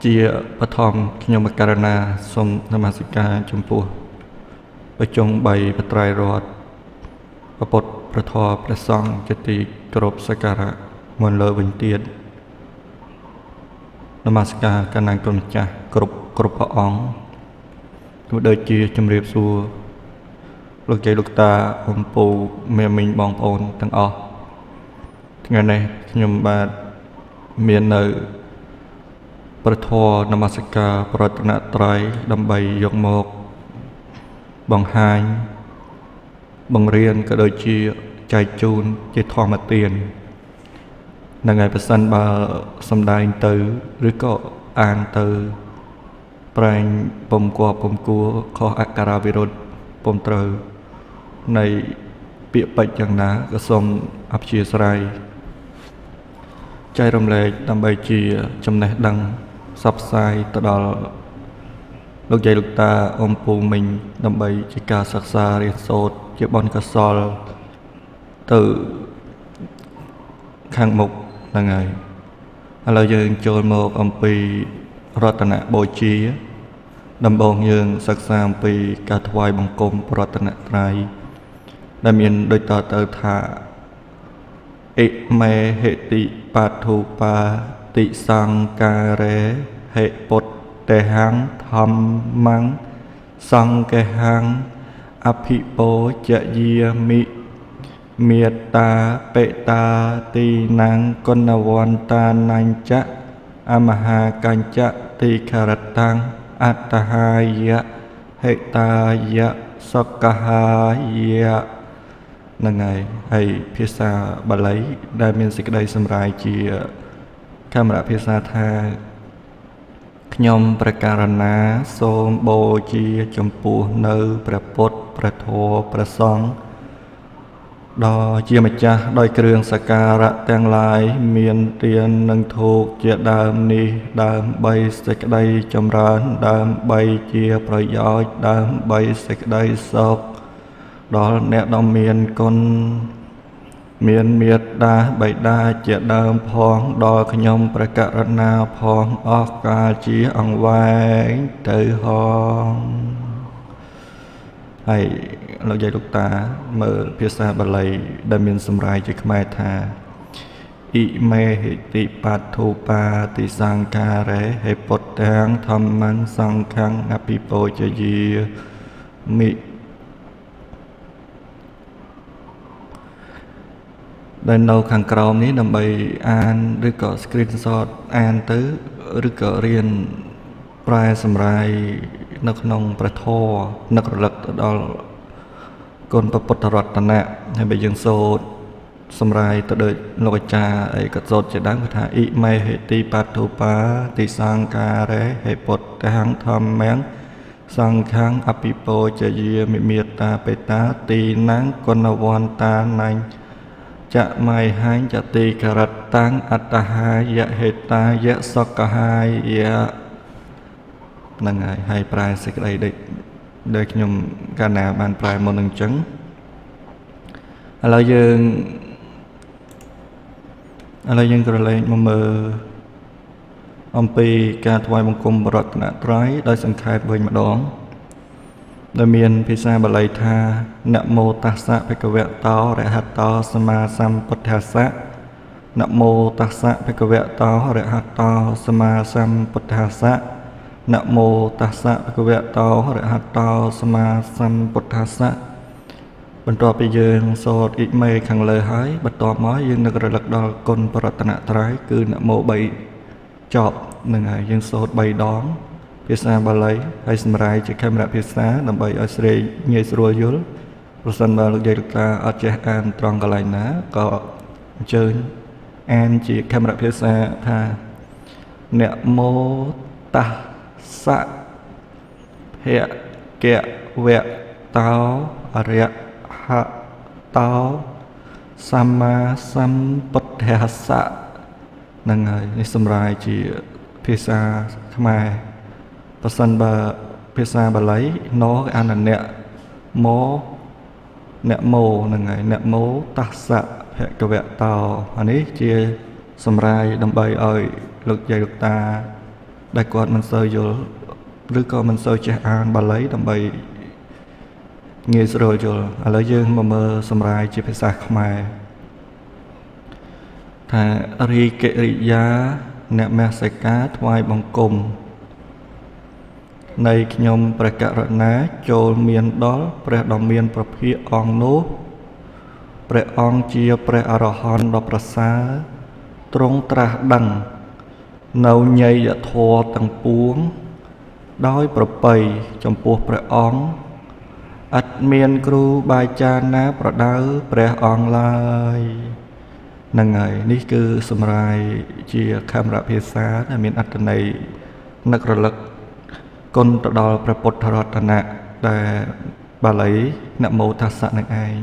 ជាបឋមខ្ញុំករណាសូមនមស្ការចំពោះប្រជុំ3បត្រៃរតព្រះពុទ្ធព្រះធម៌ព្រះសង្ឃជាទីគោរពសក្ការៈមុនលើវិញទៀតនមស្ការកណ្ណាគុណម្ចាស់គ្រប់គ្រប់ព្រះអង្គក៏ដូចជាជំរាបសួរលោកយាយលោកតាអ៊ំពូមេមីងបងប្អូនទាំងអស់ថ្ងៃនេះខ្ញុំបាទមាននៅព្រះធម៌នមស្ការប្រតនត្រ័យដើម្បីយកមកបង្ហាញបង្រៀនក៏ដូចជាចែកជូនជាធម្មទាននឹងហើយប្រសិនបើសំដែងទៅឬក៏អានទៅប្រែងពំគួរពំគួរខុសអក្ខរាវិរុទ្ធពំត្រូវនៃពាក្យពេចន៍យ៉ាងណាក៏សូមអព្យាស្រ័យចែករំលែកដើម្បីជាចំណេះដឹងផ្សព្វផ្សាយទៅដល់លោកយាយលោកតាអ៊ំពូមីងដើម្បីជាការសិក្សារៀនសូត្រជាបុណ្យកុសលទៅខាងមុខហ្នឹងហើយឥឡូវយើងចូលមកអំពីរតនបូជាដំបូងយើងសិក្សាអំពីការថ្វាយបង្គំរតនត្រ័យដែលមានដូចតទៅថាអិមេហិតិបាធុបាតិសង្ការេហិពុទ្ធទេហੰធម្មੰសង្កេហੰអភិពោចយាមិមេត្តាបេតាទីណាំងគុណវន្តានញ្ចៈអមហាកញ្ចៈទីខរតាំងអត្តហាយៈហិតាយៈសុខហាយៈហ្នឹងហើយហើយភាសាបាលីដែលមានសេចក្តីសម្រាយជាកាមរៈភាសាថាខ្ញុំព្រះករណាសូមបូជាចំពោះនៅព្រះពុទ្ធព្រះធម៌ព្រះសង្ឃដ៏ជាម្ចាស់ដោយគ្រឿងសក្ការៈទាំងឡាយមានទាននិងធូបជាដើមនេះដើម្បីសេចក្តីចម្រើនដើម្បីជាប្រយោជន៍ដើម្បីសេចក្តីសុខដល់អ្នកដ៏មានគុណមានមេត្តាបិតាជាដើមផងដល់ខ្ញុំព្រះករណាផងអស់កាលជាអង្វែងទៅហងហើយលោកយាយលោកតាមើលភាសាបាលីដែលមានសម្រាយជាខ្មែរថាអ៊ិមេហិតិបាធុបាតិសង្ខារេហិពុទ្ធាំធម្មੰសង្ឃੰអភិពោជយាមិដែលនៅខាងក្រោមនេះដើម្បីអានឬក៏ screenshot អានទៅឬក៏រៀនប្រែសម្រាយនៅក្នុងព្រះធម៌នឹករលឹកទៅដល់គុណព្រះពុទ្ធរតនៈហើយបើយើងសូត្រសម្រាយទៅដូចលោកអាចារ្យអីក៏សូត្រជាដើមគឺថាអ៊ិមេហិតិបាធុបាតិសង្ការេហិពុទ្ធាំធម្មំសង្ឃੰអភិពោជយាមិមេត្តាបេតាទីណាំងគុណវន្តានញ្ចមៃហញ្ចតិករតាំងអត្តហាយៈហេតាយៈសុខហាយៈហ្នឹងហើយហើយប្រែសេចក្តីដូចដែលខ្ញុំកាលណាបានប្រែមុននឹងអញ្ចឹងឥឡូវយើងក្រឡេកមកមើលអំពីការថ្វាយបង្គំរតនត្រ័យដោយសង្ខេបវិញម្ដងដែលមានភាសាបាលីថានមោតស្សៈភគវតោអរហតោសម្មាសម្ពុទ្ធស្សៈនមោតស្សៈភគវតោអរហតោសម្មាសម្ពុទ្ធស្សៈនមោតស្សៈភគវតោអរហតោសម្មាសម្ពុទ្ធស្សៈបន្ទាប់ពីយើងសូត្រអ៊ិមេខាងលើហើយបន្ទាប់មកយើងនឹករលឹកដល់គុណប្រតនត្រ័យគឺនមោ3ចប់ហ្នឹងហើយយើងសូត្រ3ដងភាសាបាលីហើយសម្រាយជាខេមរៈភាសាដើម្បីឲ្យស្រាយងាយស្រួលយល់ប្រសិនបើលោកយាយលោកតាអត់ចេះអានត្រង់កន្លែងណាក៏អញ្ជើញអានជាខេមរៈភាសាថានមោតស្សៈភគវតោអរហតោសម្មាសម្ពុទ្ធស្សៈហ្នឹងហើយនេះសម្រាយជាភាសាខ្មែរប្រសិនបើភាសាបាលីណគេអានអ្នកមអ្នកមោហ្នឹងហើយអ្នកមោតស្សៈភគវតោអានេះជាសម្រាយដើម្បីឲ្យលោកយាយលោកតា ដែលគាត់មិនសូវយល់ឬក៏មិនសូវចេះអានបាលីដើម្បីងាយស្រួលយល់ឥឡូវយើងមកមើលសម្រាយជាភាសាខ្មែរថារីកិរិយានមស្ការថ្វាយបង្គំនៃខ្ញុំព្រះករុណាចូលមានដល់ព្រះដ៏មានព្រះភិក្ខអង្គនោះព្រះអង្គជាព្រះអរហន្តដ៏ប្រសើរទ្រង់ត្រាស់ដឹងនៅញយធម៌ទាំងពួងដោយប្រពៃចំពោះព្រះអង្គឥតមានគ្រូបាចារ្យណាប្រដៅព្រះអង្គឡើយហ្នឹងហើយនេះគឺសម្រាយជាខេមរភាសាដែលមានអត្ថន័យនឹករលឹកគុណទៅដល់ព្រះពុទ្ធរតនៈដែលបាលីនមោទស្សៈនឹងឯង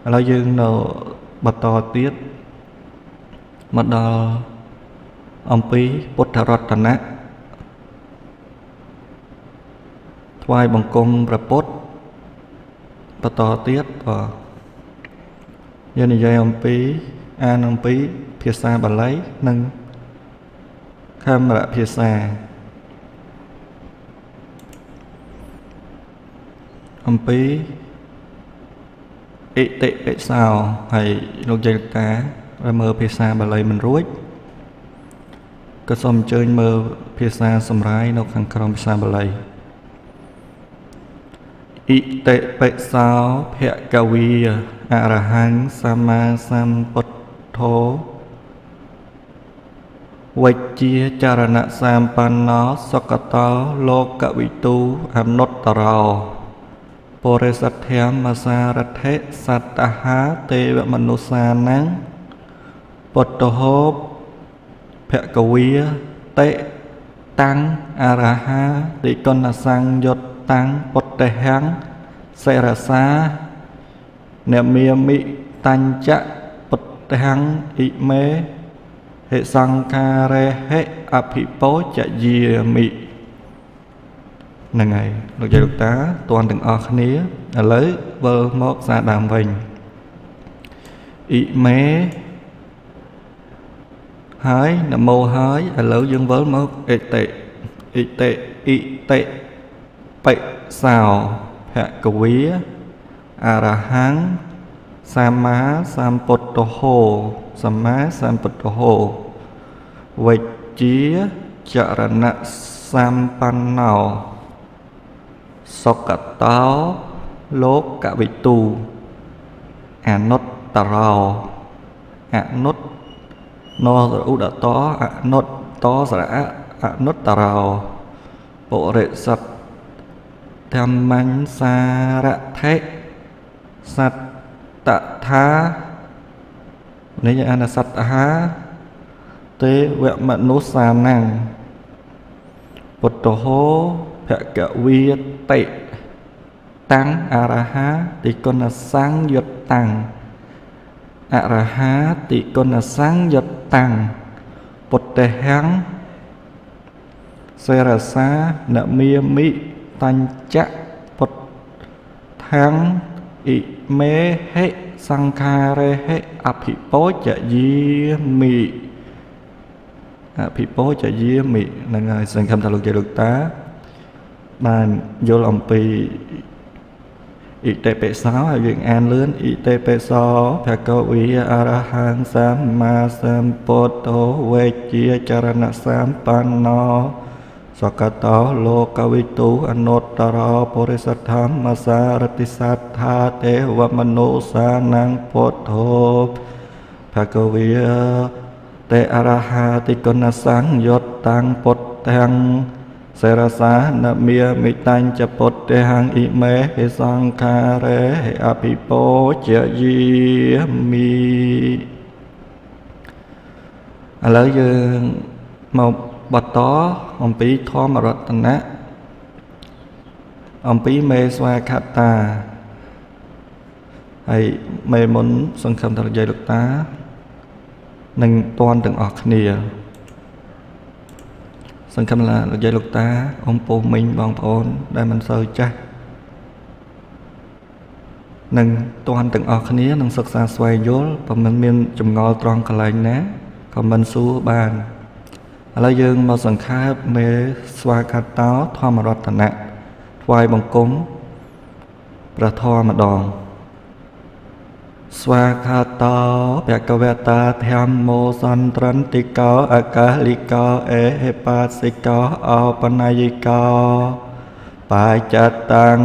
ឥឡូវយើងនៅបន្តទៀតមកដល់អំពីពុទ្ធរតនៈថ្វាយបង្គំព្រះពុទ្ធបន្តទៀតបាទយើងនិយាយអំពីអានអំពីភាសាបាលីនិងខេមរភាសាអំពីអិតិបិសោហើយលោកយាយលោកតាដែលមើលភាសាបាលីមិនរួចក៏សូមអញ្ជើញមើលភាសាសម្រាយនៅខាងក្រោមភាសាបាលីអិតិបិសោភគវីអរហង្គសម្មាសម្ពុទ្ធោវិជ្ជាចរណសម្បណ្ណោសុគតោលោកវិទូអនុត្តរោពុរិសធម្មសារថិសត្តហាទេវមនុស្សានំពុទ្ធហោភគវីតិតាំងអរហាតិគុណសង្យុត្តតាំងពុទ្ធហੰសិរសានមាមិតញ្ចៈពុទ្ធហੰអិមេហិសង្ខារេហិអភិពោចយាមិហ្នឹងហើយលោកយាយលោកតាទាន់ទាំងអស់គ្នាឥឡូវវិលមកសារដើមវិញអិមេហើយនមោហើយឥឡូវយើងវិលមកអិតិអិតិអិតិបិសោភគវីអរហង្គសម្មាសម្ពុទ្ធហោសម្មាសម្ពុទ្ធហោវិជ្ជាចរណសម្បណ្ណោសុគតោលោកវិទូអនុត្តរោអនុត្តនរឧដតអនុត្តតស្រៈអនុត្តរោពុរិសទ្ធធម្មញ្ញសារថិសត្តថានេះអានសត្តហាទេវមនុស្សានំពុទ្ធហោភគវីតិតាំងអរហាតិគុណសង្យុត្តតាំងអរហាតិគុណសង្យុត្តតាំងពុទ្ធហੰសិរសានមាមិតញ្ចៈពុទ្ធាំអិមេហិសង្ខារេហិអភិពោចយាមិអភិពោចយាមិហ្នឹងហើយសង្ឃឹមថាលោកយាយលោកតាបានយល់អំពីអិតិបិសោហើយយើងអានលឿនអិតិបិសោភគវីអរហង្គសម្មាសម្ពុទ្ធោវេជាចរណសម្បណ្ណោសកតោលោកវិទូអនុត្តរោពុរិសធម្មសារតិសត្ថាទេវមនុស្សានំពុទ្ធោភគវីទេអរហាតិគុណសង្យុត្តតាំងពុទ្ធាំសិរសានមាមិតញ្ចពុទ្ធហੰអិមេហិសង្ខារេហិអភិពោចយាមិឥឡូវយើងមកបន្តអំពីធម្មរតនៈអំពីមេស្វាខតាហើយមេមុនសង្ឃឹមថាលោកយាយលោកតានឹងទាន់ទាំងអស់គ្នាសង្ឃឹមថាលោកយាយលោកតាអ៊ំពូមីងបងប្អូនដែលមិនសូវចាស់នឹងទាន់ទាំងអស់គ្នានឹងសិក្សាស្វែងយល់បើមិនមានចម្ងល់ត្រង់កន្លែងណាក៏មិនសួរបាន ឥឡូវយើងមកសង្ខេបមេស្វាគតោធម្មរតនៈថ្វាយបង្គំព្រះធម៌ម្ដងស្វាគតោភគវតាធម្មោសន្ត្រន្តិកោអកាលិកោអេហេបាសិកោអបនយិកោបាចតាំង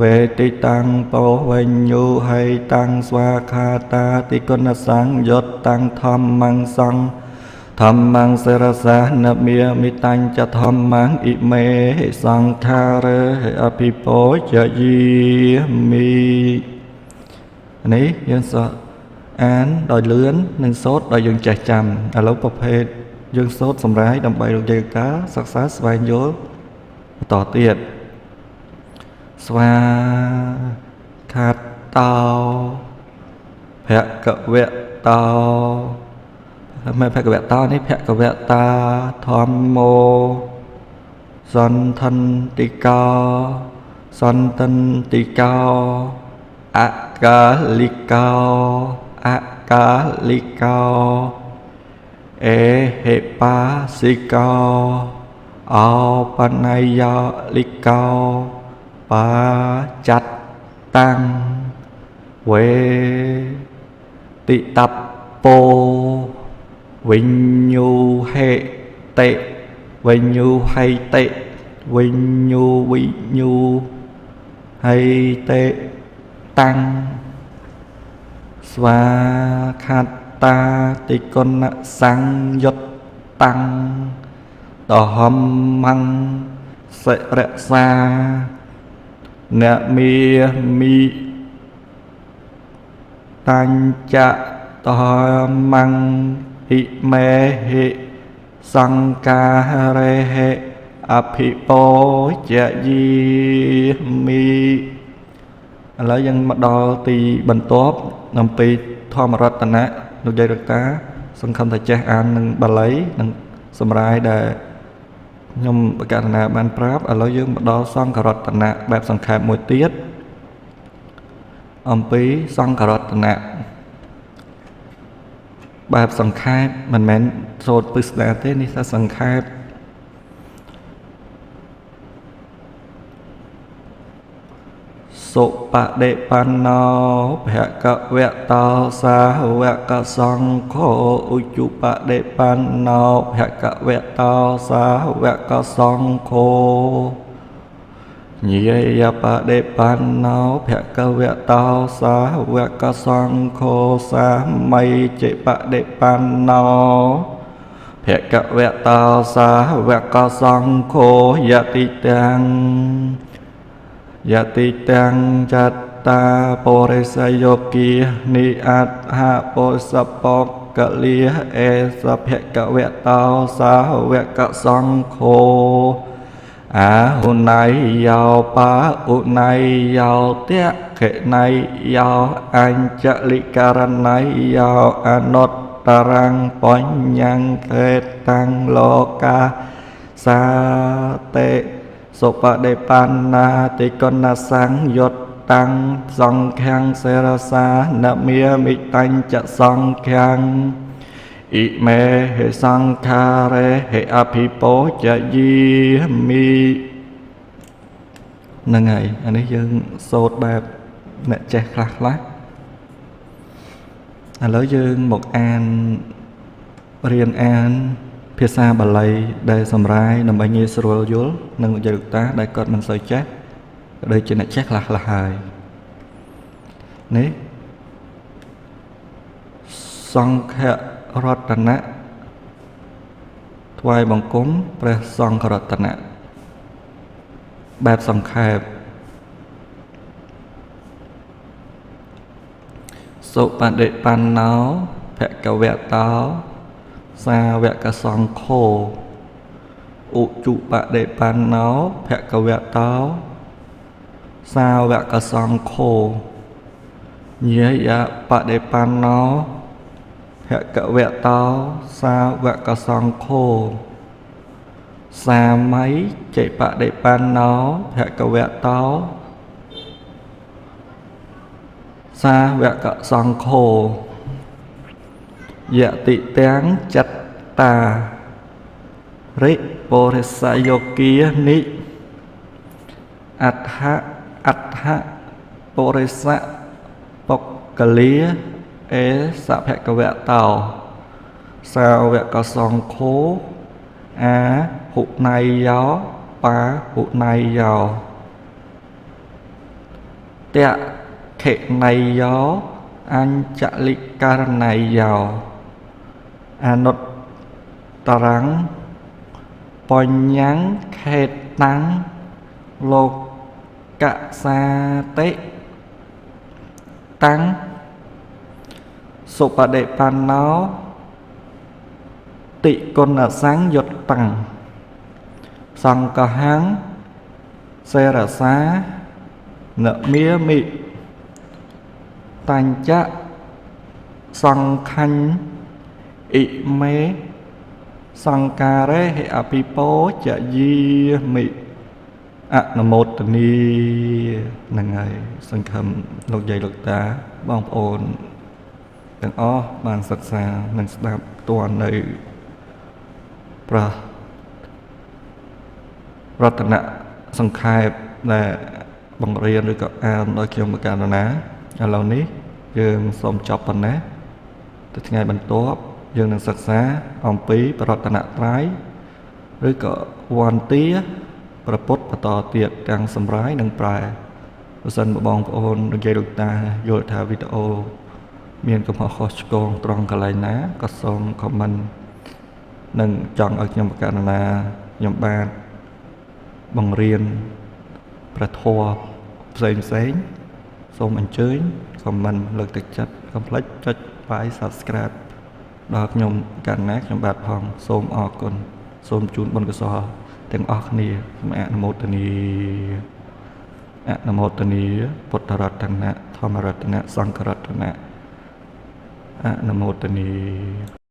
វេតិតាំងពោវិញ្ញូហៃតាំងស្វាខាតាតិគុណសង្យុត្តតាំងធម្មងសង្ធម្មងសិរសានមាមិតាញ់ចធម្មងអ៊ិមេសង្ខារេអភិពោចយាមិនេះយើងសអានដោយលឿននិងសូត្រដោយយើងចេះចាំឥឡូវប្រភេទយើងសូត្រសម្រាយដើម្បីលោកយាយតាសិក្សាស្វែងយល់បន្តទៀតស្វាខាតោភគវតោមិនភគវតោនេះភគវតាធម្មោសន្ធន្តិកោសន្តិន្តិកោអកាលិកោអកាលិកោអេហេបាសិកោអបនយលិកោបាចត្តាំងវេតិតពោវិញ្ញូហេតិវិញ្ញូហេតិវិញ្ញូវិញ្ញូហេតិតាំងស្វាខាតតាតិគុណសង្យុត្តតាំងតហមੰសិរសាអ្នកមាមិតាញ់ចៈតហមੰហិមេហិសង្ការេហិអភិពោចយាមិឥឡូវយើងមកដល់ទីបន្ទាប់អំពីធម្មរតនៈលោកយាយលោកតាសង្ឃឹមថាចេះអាននឹងបាលីនិងសម្រាយដែលខ្ញុំបកករណាបានប្រាប់ឥឡូវយើងមកដល់សង្ឃរតនៈបែបសង្ខេបមួយទៀតអំពីសង្ឃរតនៈបែបសង្ខេបមិនមែនសូត្រពិស្ដាទេនេះថាសង្ខេបសុបដិបណ្ណោភគវតោសាវកសង្ឃោឧជុបដិបណ្ណោភគវតោសាវកសង្ឃោញាយបដិបណ្ណោភគវតោសាវកសង្ឃោសាមីចិបដិបណ្ណោភគវតោសាវកសង្ឃោយតិតាំងយតិតាំងចត្តាបរិសយោគានិអដ្ឋបុសបកលាអេសភគវតោសាវកសង្ឃោអាហុណៃយោបាឧណៃយោតៈខេណៃយោអញ្ចលិករណៃយោអនុត្តរੰបញ្ញੰខេតាំងលោកាសាតិសុបដិបណ្ណាតិគុណសង្យុត្តតាំងសង្ឃាំងសិរសានមាមិតាញ់ចសង្ឃាំងអ៊ិមេហេសង្ខារេហេអភិពោចយាមិហ្នឹងហើយអានេះយើងសូត្របែបអ្នកចេះខ្លះខ្លះឥឡូវយើងមកអានរៀនអានភាសាបាលីដែលសម្រាយដើម្បីងាយស្រួលយល់និងលោកយាយលោកតាដែលគាត់មិនសូវចេះក៏ដូចជាអ្នកចេះខ្លះខ្លះហើយនេះសង្ឃរតនៈថ្វាយបង្គំព្រះសង្ឃរតនៈបែបសង្ខេបសុបដិបណ្ណោភគវតោសាវកសង្ឃោឧជុបដិបណ្ណោភគវតោសាវកសង្ឃោញាយបដិបណ្ណោភគវតោសាវកសង្ឃោសាមីចិបដិបណ្ណោភគវតោសាវកសង្ឃោយតិតាំងចត្តា រិបរិសយោគានិអដ្ឋអដ្ឋបរិសៈបុគ្គលាអេសភគវតោសាវកសង្ឃោអាហុណៃយោបាហុណៃយោតៈខិណៃយោអញ្ចលិករណៃយោអនុត្តរੰបញ្ញੰខេតាំងលោកសាតិតាំងសុបដិបណ្ណោតិគុណសង្យុត្តតាំងសង្កហੰសេរសានមាមិតញ្ចៈសង្ខញ្ញអិមេសង្ការេហិអភិពោចយាមិអនុមោទនីហ្នឹងហើយសង្ឃឹមលោកយាយលោកតាបងប្អូនទាំងអស់បានសិក្សានិងស្ដាប់ផ្ទាល់នៅព្រះរតនៈសង្ខេបដែលបង្រៀនឬក៏អានដល់ខ្ញុំករុណាឥឡូវនេះយើងសូមចប់ប៉ុណ្ណេះទៅថ្ងៃបន្ទាប់យើងនឹងសិក្សាអំពីប្រតនត្រ័យឬក៏វន្តាព្រះពុទ្ធបន្តទៀតទាំងសម្រាយនិងប្រែប្រសិនបើបងប្អូនលោកយាយលោកតាយល់ថាវីដេអូមានកំហុសខុសឆ្គងត្រង់កន្លែងណាក៏សូម comment និងចង់ឲ្យខ្ញុំករុណាខ្ញុំបាទបង្រៀនព្រះធម៌ផ្សេងផ្សេងសូមអញ្ជើញ comment លើកទឹកចិត្តកុំភ្លេចចុច like subscribe ដល់ខ្ញុំករុណាខ្ញុំបាទផងសូមអរគុណសូមជូនបុណ្យកុសលទាំងអស់គ្នាសូមអនុមោទនាអនុមោទនាពុទ្ធរតនៈធម្មរតនៈសង្ឃរតនៈអនុមោទនា។